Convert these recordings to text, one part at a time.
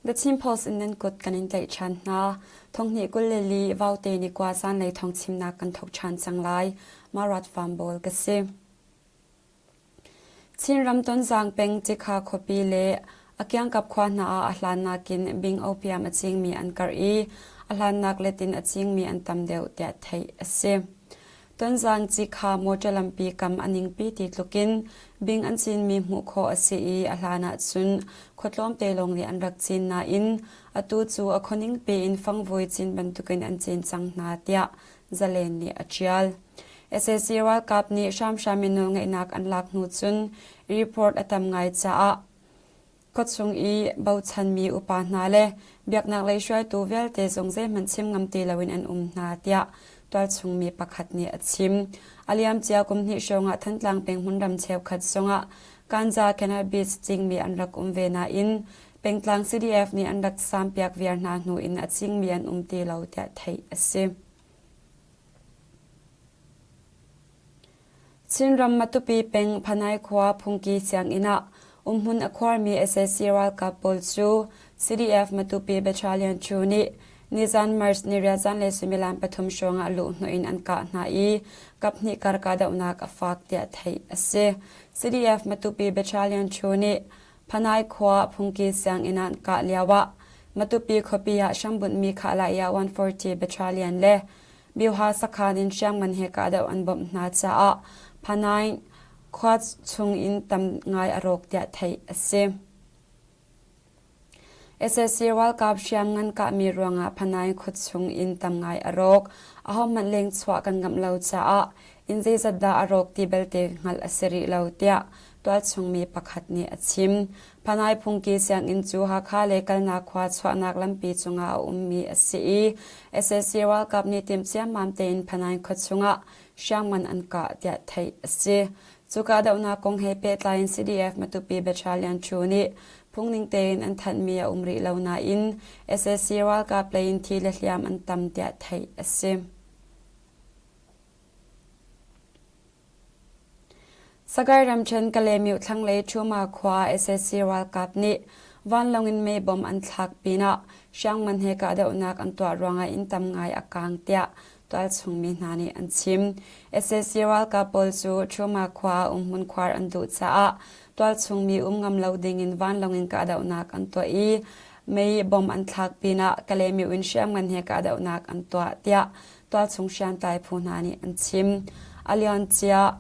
The Chin Post in nan kut kan in tlaih ṭhan hna. Thonghnih 22 Vaute ni kua zanlei thawngchimnak kan thawk ṭhan cang lai. Marat Farm Bawl ka si. Chinram Tonzang peng Cikha khuapi le a kiangkap khua hna ah a hlannak in bing opium a cingmi an karh i a hlannak let in a cingmi an tam deuh tiah theih a si. Tonzang Cikha motor lampi kam a ningpi ti tluk in bing an cinmi hmuh khawh a si i a hlan ahcun khua tlawmte lawng nih an rak cin nain atu cu a khua ningpi in fangvoi cin bantukin an cin cang hna tiah Zalen nih a ṭial. Sac ralkap nih hramhram in nawlngeihnak an lak hnu cun report a tam ngai caah khuachung i bochanmi upa hna le biaknak lei hruaitu vialte zong zeihmanh chim ngam ti loin an um hna tiah tualchung mi pakhat nih a chim. A liamcia kum hnih hrawng ah Thantlang peng hmunram cheukhat zongah ganja cannabis cingmi an rak um ve nain pengtlang CDF nih an rak sampiak viar hna hnu in a cingmi an um ti lo tiah theih a si. Chinram Matupi peng Phanai khua phungki sianginn ah umhmun a khuarmi sac ralkap pawl cu CDF Matupi Battalion 2 nih nizan March niriat zanlei suimilam pathum hrawng ah luhhnawh in an kah hna i kaphnih kar kahdohnak a fak tiah theih a si. CDF Matupi Battalion 2 nih Phanai khua phungki sianginn ah an kah lioah Matupi khuapi ah hrambunhmi Khahlah 140 Battalion le Bioha sakhan in hriamngan he kahdoh an bawmh hna caah Phanai khua chung in tam ngai a rawk tiah theih a si. Sac ralkap hriamngan kahmi ruangah Phanai khua chung in tam ngai a rawk. Ahohmanh leng chuah kan ngamh lo caah inn zeizat dah a rawk ti belte hngalh a si rih lo tiah tualchung mi pakhat nih a chim. Phanai phungki sianginn cu Hakha le kalnak khua chuahnak lampi cungah a ummi a si i sac ralkap nih timh ciammam tein Phanai khua chungah hriamngan an kah tiah theih a si. Cu kahdohnak kong he pehtlai in CDF Matupi Battalion 2 nih phungning tein an thanhmi a um rih lo nain sac ralkap lei in thi le hliam an tam tiah theih a si. Sagaing ramṭhen Kalaymyo thlanglei Ṭhuma khua sac ralkap nih vanlawng in mei bom an thlak pinah hriamngan he kahdohnak an tuah ruangah inn tam ngai a kaang tiah tualchung mi hna nih an chim. Sac ralkap pawl cu Ṭhuma khua ah umhmun khuar an duh caah tualchung mi um ngam lo dingin vanlawng in kahdohnak an tuah i mei bom an thlak pinah Kalaymyo in hriamngan he kahdohnak an tuah tiah tualchung hriamtlai phu hna nih an chim. A liancia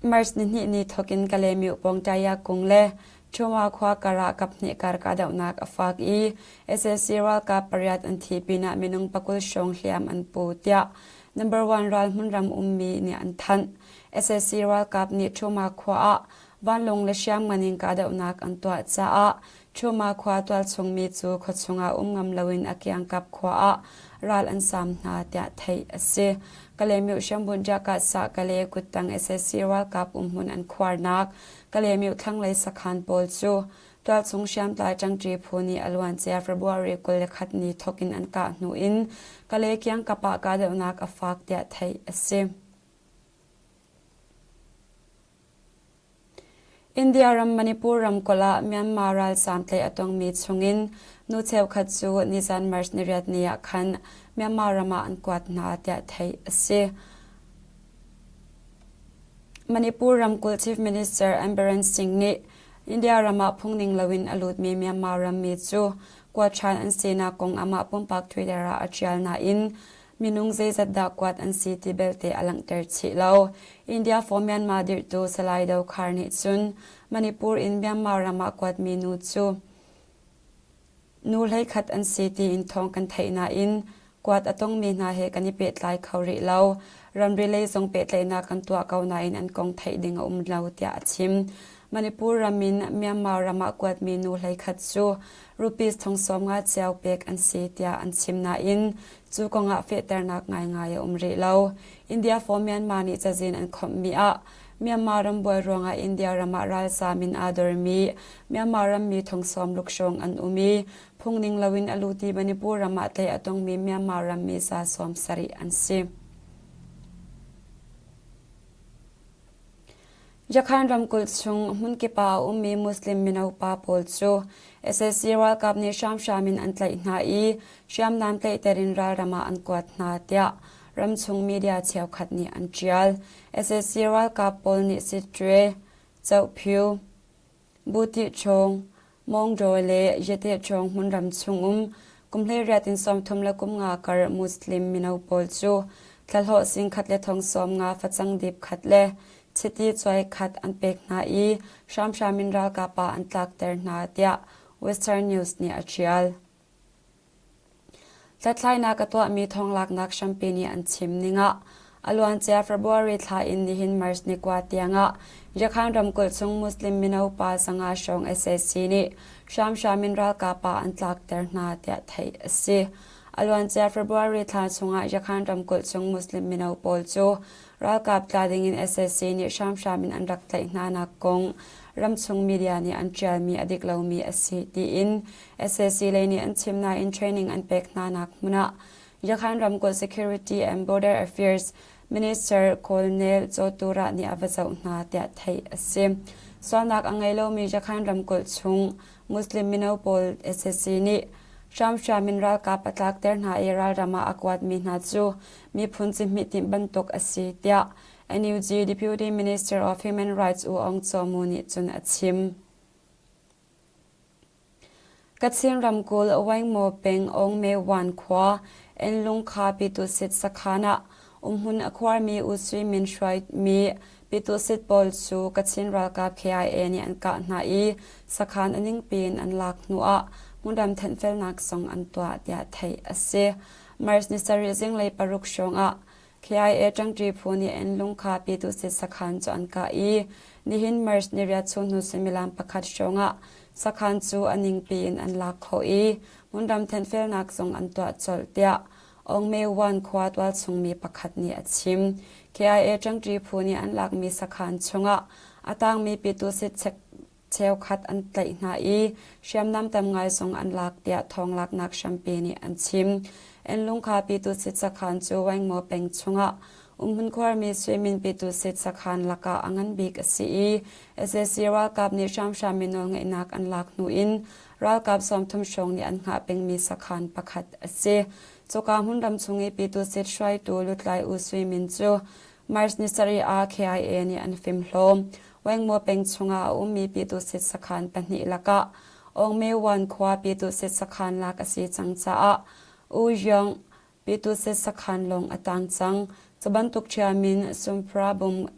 March nihnih ni thawkin Kalaymyo pawng Taya kung le Chuma khua karah kaphnih kar kahdohnak a fak i sac ralkap pariat an thi pinah minung pakul hrawng hliam an pu tiah number one ral hmunram ummi nih an thanh. Sac ralkap nih Chuma khua ah vanlawng le hriamngan in kahdohnak an tuah caah Chuma khua tualchung mi cu khuachung ah um ngam loin a kiangkap khua ah ral an saam hna tiah theih a si. Kalaymyo hriambunh Jakat sah Kalay kuttang sac ralkap umhmun an khuarnak Kalaymyo thlanglei sakhan pawl cu tualchung hriamtlai ṭangṭi phu nih a luancia February 21 ni thawk in an kah hnu in Kalay kiangkap ah kahdohnak a fak tiah theih a si. India ram Manipur ramkulh ah Myanmar ralzaam tlaih a tongmi chungin nu cheukhat cu nizan March niriat ni ah khan Myanmar ram ah an kuat hna tiah theih a si. Manipur ramkulh Chief Minister N Biren Singh nih India ram ah phungning loin a lutmi Myanmar rammi cu kuat ṭhan an sinak kong amah pumpak Twitter ah a ṭial nain Minung zeizat dah kuat an si ti belte a langhter chih lo. India for Myanmar dirhtu Salai Dokhar nih cun Manipur in Myanmar ram ah kuatmi nu cu nu 11 an si tiin thawng kan theih nain kuat a tongmi hna he kan i pehtlai kho rih lo. Ramri lei zong pehtlaihnak kan tuah ko nain an kong theih ding a um lo tiah a chim. Manipur ram in Myanmar ram ah kuatmi nu 11 cu rupees thong 50 cio pek an si tiah an chim nain Cu kongah fehternak ngaingai a um rih lo. India for Myanmar nih cazin an khawmhmi ah Myanmar ram buai ruangah India ram ah ralzaam in aa dormi Myanmar rammi thong sawm ruk hrawng an um i phungning loin a luti Manipur ram ah tlaih a tongmi Myanmar rammi za 70 an si. Yakhan ramkulh chung hmunkip ah a ummi Muslim mino pa pawl cu sac ralkap nih hramhram in an tlaih hna i hriamnam tlaihter in ralram ah an kuat hna tiah ramchung media cheukhat nih an ṭial. Sac ralkap pawl nih Sittwe, Cohpyu, Butihchawng, Mawngdaw le Yatehchawng hmunram chungum kum 18 in 30 le kum nga kar Muslim mino pawl cu thlahlawh 10,000 le 90,000 facang dip khat le chiti cuai khat an pek hna i hramhram in ralkap ah an tlakter hna tiah Western News nih a ṭial. Hlathlainak a tuahmi thawnglaknak hrampi nih an chim ningah a luancia February thla in nihin March ni kua tiangah Yakhan ramkulh chung Muslim mino pa 500 hrawng sac nih hramhram in ralkap ah an tlakter hna tiah theih a si. A luancia February thla chungah Yakhan ramkulh chung Muslim mino pawl cu ralkap tla dingin sac nih hramhram in an rak tlaih hnanak kong ramchung media nih an ṭialmi a dik lomi a si tiin Sac lei nih an chim nain training an pek hnanak hmun ah Yakhan ramkulh Security and Border Affairs Minister Colonel Chaw Turah nih a va zoh hna tiah theih a si. Sualnak a ngei lomi Yakhan ramkulh chung Muslim mino pawl sac nih hramhram in ralkap a tlakter hna i ralram ah a kuatmi hna cu miphun cihmih timh bantuk a si tiah NUG Deputy Minister of Human Rights U Aung Kyaw Mu nih cun a chim. Kachin ramkulh Waingmaw peng Aungmewan khua Enlungkha Pyituhsit sakhan ah umhmun a khuarmi U Sui Min hruaimi Pyituhsit pawl cu Kachin ralkap KIA nih an kah hna i sakhan a ningpi in an lak hnuah hmunram thenhfelnak zong an tuah tiah theih a si. March ni sarih zinglei paruk hrawngah KIA ṭangṭi phu nih Enlungkha Pyituhsit sakhan cu an kah i nihin March ni riat chung hnu suimilam pakhat hrawngah sakhan cu a ningpi in an lak khawh i hmunram thenhfelnak zong an tuah colh tiah Aungmewan khua tualchungmi pakhat nih a chim. KIA ṭangṭi phu nih an lakmi sakhan chungah a tangmi Pyituhsit cheukhat an tlaih hna i hriamnam tam ngai zong an lak tiah thawnglaknak hrampi nih an chim. Enlungkha Pyituhsit sakhan cu Waingmaw peng chungah umhmun khuarmi Suimin Pyituhsit sakhan lakah a ngan bik a si i sac ralkap nih hramhram mi nawlngeihnak an lak hnu in ralkap 30 hrawng nih an hngah pengmi sakhan pakhat a si. Cuka hmunram chung i Pyituhsit hruaitu lutlai U Sui Min cu March ni sarih ah KIA nih an fimhlawm. Waingmaw peng chungah a ummi Pyituhsit sakhan pahnih lakah Aungmewan khua Pyituhsit sakhan lak a si cang caah U Yong Pyituhsit sakhan lawng a tang cang. Cu bantuk ṭhiam in Sumprabum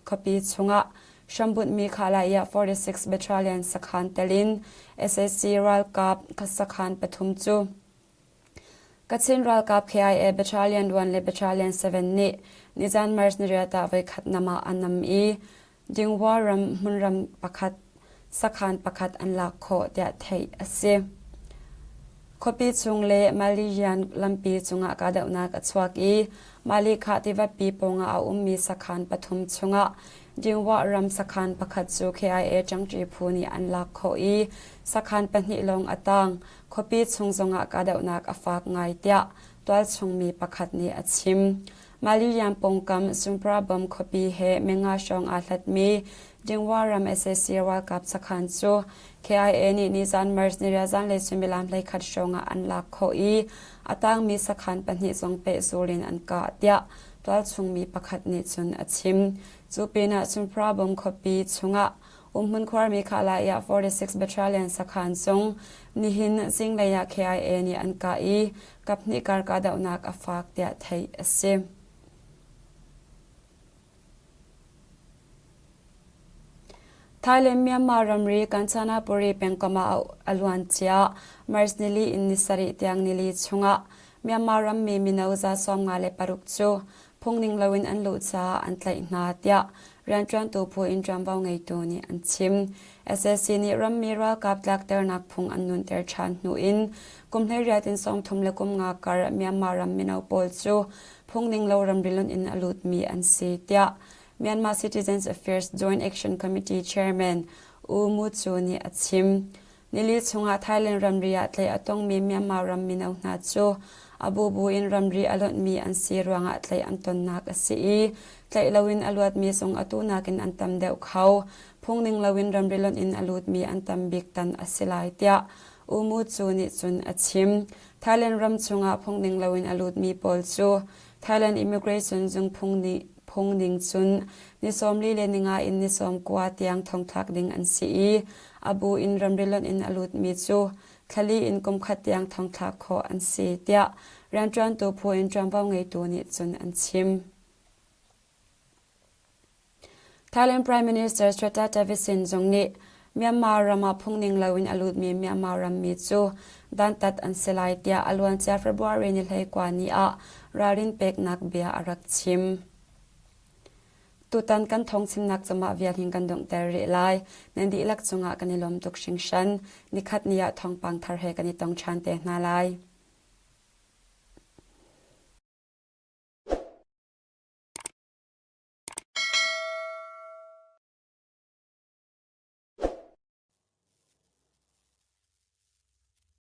khuapi chungah hrambunhmi Khalaya 46 Battalion sakhan tel in sac ralkap sakhan pathum cu Kachin ralkap KIA Battalion 1 le Battalion 7 nih nizan March niriat ah voikhat nam ah an nam i Dingwa ram hmunram pakhat sakhan pakhat an lak khawh tiah theih a si. Khuapi chung le Maliyan lampi cungah kahdohnak a chuak i Mali khah tivapi pawngah a ummi sakhan pathum chungah Dingwa ram sakhan pakhat cu KIA ṭangṭi phu nih an lak khawh i sakhan pahnih lawng a tang. Khuapi chung zongah kahdohnak a fak ngai tiah tualchung mi pakhat nih a chim. Maliyan pawngkam Sumprabam khuapi he menga hrawng aa hlatmi Dingwa ram sac ralkap sakhan cu KIA nih nizan March niriat zanlei suimilam 11 hrawng ah an lak khawh i a tangmi sakhan pahnih zong pehzul in an kah tiah tualchung mi pakhat nih cun a chim. Cu pinah Sumprabam khuapi chungah Umhmun khuarmi Khalai 46 Battalion sakhan cung nihin zinglei ah KIA nih an kah i kaphnih kar kahdohnak a fak tiah theih a si. Thailand Myanmar ramri Kanchanaburi pengkomh ah a luancia March nili in ni sarih tiang nili chungah Myanmar rammi mino za 56 cu phungning loin an luh caah an tlaih hna tiah rianṭuantu phu in ṭuanvo ngeitu nih an chim. Sac nih rammi ralkap tlakternak phung an nunter ṭhan hnu in kum 18 in 30 le kum nga kar Myanmar ram mino pawl cu phungning lo ramri lonh in a lutmi an si tiah Myanmar Citizens Affairs Joint Action Committee Chairman U Mu Chu nih a chim. Nili chungah Thailand ramri ah tlaih a tongmi Myanmar ram mino hna cu A bubu in ramri a lonhmi an si ruangah tlaih an tonnak a si i tlaih loin a luatmi zong atu nakin an tam deuh kho. Phungning loin ramri lonh in a lutmi an tam bik tan a si lai tiah U Mu Cu nih cun a chim. Thailand ram chungah phungning loin a lutmi pawl cu Thailand Immigration zung phung nih phung ning cun ni 40 le ninga in ni 90 tiang thongthlak ding an si i a bu in ramri lonh in a lutmi cu thlali in kum khat tiang thongthlak khawh an si tiah rianṭuantu phu in ṭuanvo ngeitu nih cun an chim. Thailand Prime Minister Srettha Thavisin zong nih Myanmar ram ah phungning loin a lutmi Myanmar rammi cu dantat an si lai tiah a luancia February ni 19 ni ah ralrin peknak bia a rak chim. Tutan kan thawngchimnak cungah vial hin kan donghter rih lai. Nan dihlak cungah kan i lawm tuk hringhran. Nikhat ni ah thawngpang thar he kan i tong ṭhan te hna lai.